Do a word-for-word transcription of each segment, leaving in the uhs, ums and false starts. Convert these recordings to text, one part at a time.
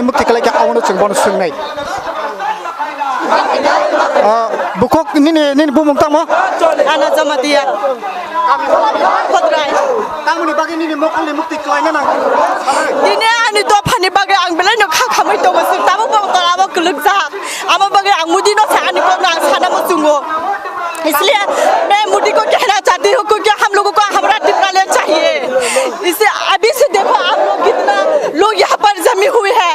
Mukti kalai kha, abono chwng bono swngnai. Ah, bukhuk nini, nini bumung tamo? Ana Jamatia. Khodrai. Tamoni bagwi nini mokolni mukti kwlaina nang? Tini ani dophani bagwi ang belaino kha khamwi tongo, chwng tabuk bo tola o kwlwkjak. Amo bagwi ang Modi no sa ani kokno ang sana muchungo. इसलिए मैं मोदी को कहना चाहती हूँ, क्योंकि हम लोगों को हमारा टिप्रालैंड चाहिए। इसे अभी से देखो, आप लोग कितना लोग यहाँ पर जमी हुई है,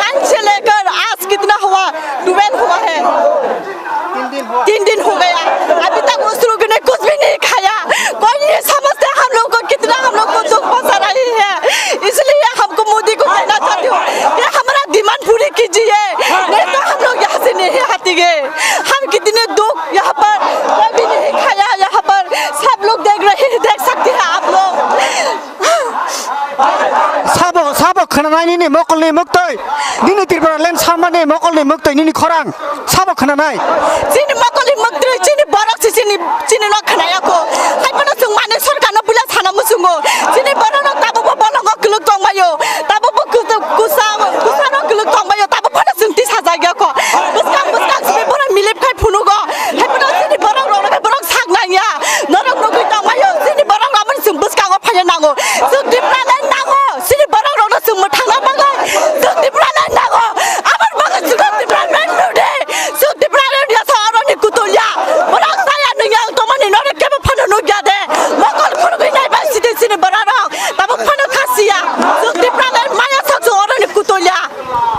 नाइन से लेकर आज कितना हुआ, ट्वेल्व हुआ है। तीन दिन हुआ। तीन दिन हो गया, अभी तक उस लोगों ने कुछ भी नहीं खाया। कोई ये समझते हैं हम लोग को कितना हम लोग को दुख पहुंचा रही है, इसलिए हमको मोदी को कहना चाहती हूँ कि हमारा डिमांड पूरी कीजिए, नहीं तो हम लोग यहाँ से नहीं हटेंगे। हम कितने दुख यहाँ पर, कोई भी नहीं खाया यहाँ पर, सब लोग देख रहे हैं, देख सकते हैं आप लोग। Sabo, sabo khwnanai nini mokolni muktwi. Nini Tripura land samani mokolni muktwi nini khorang. Sabo khwnanai. Chini mokolni muktwi, chini borok si chini, chini no khwnaya ko. Hai phano chwng mani sorkar no buila sana muchungo. Chini borok no tabuk bo bolongo kwlwk tongbaio. Tabuk bo kusa, kusa, kusa no kwlwk tongbaio. Tabuk phano chwng tisa jagya ko. Bwskang, bwskang simi bono milip khai phunugo. Hai phano chini borok rok no borok sak nangya. Norok nugwi tongbaio. Chini borok rok no chwng bwskango phaiya nango. Chwng Tripura land nango. Chini borok rok no chwng mwthangna bagwi. Chwng Tripura land nango. Aboni bagwi chwng Tripura land nudi. Chwng Tripura land ya sa aroni kutulya. Borok saya nungya tongmani norok kebo phano nukya de. Mokol khurgwi nai bai sidi chini borok rok. Tabuk phano khasiya. Chwng Tripura land maya sa chwng aroni kutulya.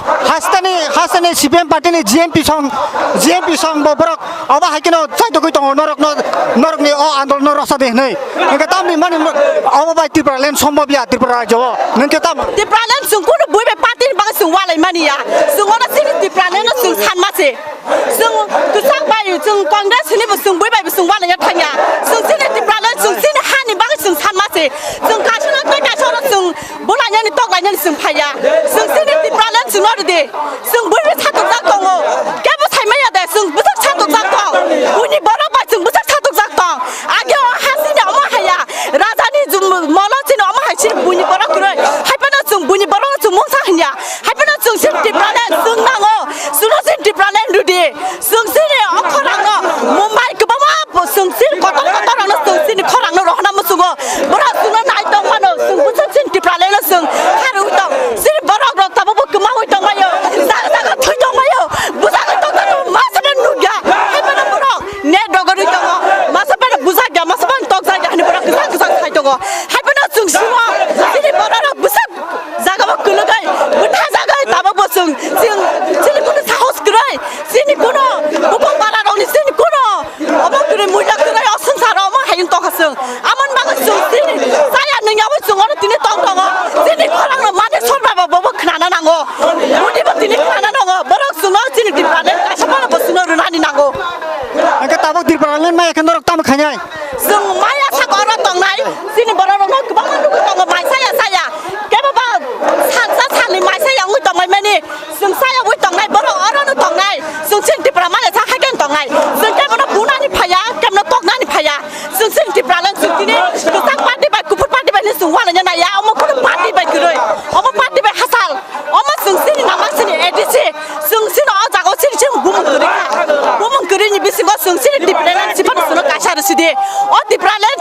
Hasteni, hasteni C P M party ni G M P song, G M P song bo borok obo hai kheno chaitogwi tongo norok no, norok ni o andolon no rwsa de hinwi. Hwnkhe tamni mani obo bai Tripura land sombhob ya Tripura rajyo o. Hwnkhe tam Tripura land chwng kunu bui bai party ni bagwi chwng walai mani ya. Chwng oro chini Tripura land no chwng san ma se. Chwng kwchak bai, chwng Congress hwnwi bo chwng bui bai bo chwng walai ya thang ya. Chwng chini Tripura land, chwng chini ha ni bagwi chwng san ma se. Chwng kaisa no tei kaisa oro chwng Bwlainani toklainani chwng phaiya. Chwng chini Tripura land chwng no rwdi. Chwng buini satukjak tongo. Kebo saimaya de chwng bwswk satukjak tong. Buini borok bai chwng bwswk satukjak tong. Age o ha chini omo haiya. Rajani jum-, molo chini omo hai chini buini borok kwrwi. Hai phano chwng buini borok no chwng mungsa hwnya. Hai phano chwng chini Tripura land chwng nango. Chwngno chini Tripura land rwdi. Chwng chini o khorang no Mumbai kwbangma bo chwng chini kotor kotor rok no chwng chini khorang no rohorna muchungo. Borok chwngno nai tong mano, chwng bwswk chini Tripura land no chwng kharwi tong. Chini borok rok tabuk bo kwmawi tong maio, jaga jaga thwi tong maio, bwsagwi tong jaga masa bai nukya. Hai phano borok net rogorwi tongo, masa bai bujakya, masa bai tokjakya hinwi borok kwchang kwchang sai tongo. Hai phano chwng simo chini borok rok bwswk jaga bo kwlwgwi, bwtha jagwi tabuk bo chwng, chwng, chini kunu sahos kwrwi, chini kunu bukung bara rokni chini kunu omo kwrwi muila kwrwi o swngcharo omo hai wng tongkha chwng. Amoni bagwi chwng chini chaya nungya bo chwng oro tini tong tongo. Chini khorang rok mani sorba bo bo khnana nango. Modi bo tini khnana nango. Borok chwngno chini Tripura land kaisa phano bo chwngno rwnani nango. Hwnkhe tabuk Tripura land maya khe norok tamo khainai? Chwng maya saka oro tongnai, chini borok rokno kwbangma nugwi tongo, mai saya saya. Kebo ba salsa salni mai saya wngwi tongnai mani, chwng saya wngwi tongnai, borok orono tongnai. Chwng chini Tripura maya sa hai khe tongnai. Chwng kebono bunani phaiya, kebono toknani phaiya. Chwng chini Tripura lang chwng tini kwchak party bai, kuphur party bai no chwng uanaina naiya, omo kunu party bai kwrwi, omo party bai hachal. Omo chwng chini nama chini A D C, chwng chini o jaga o chini chini bumung kwrwi kha. Bumung kwrwi ni bisingo chwng chini Tipraland chibano chwngno kaisa rwsidi. O Tipraland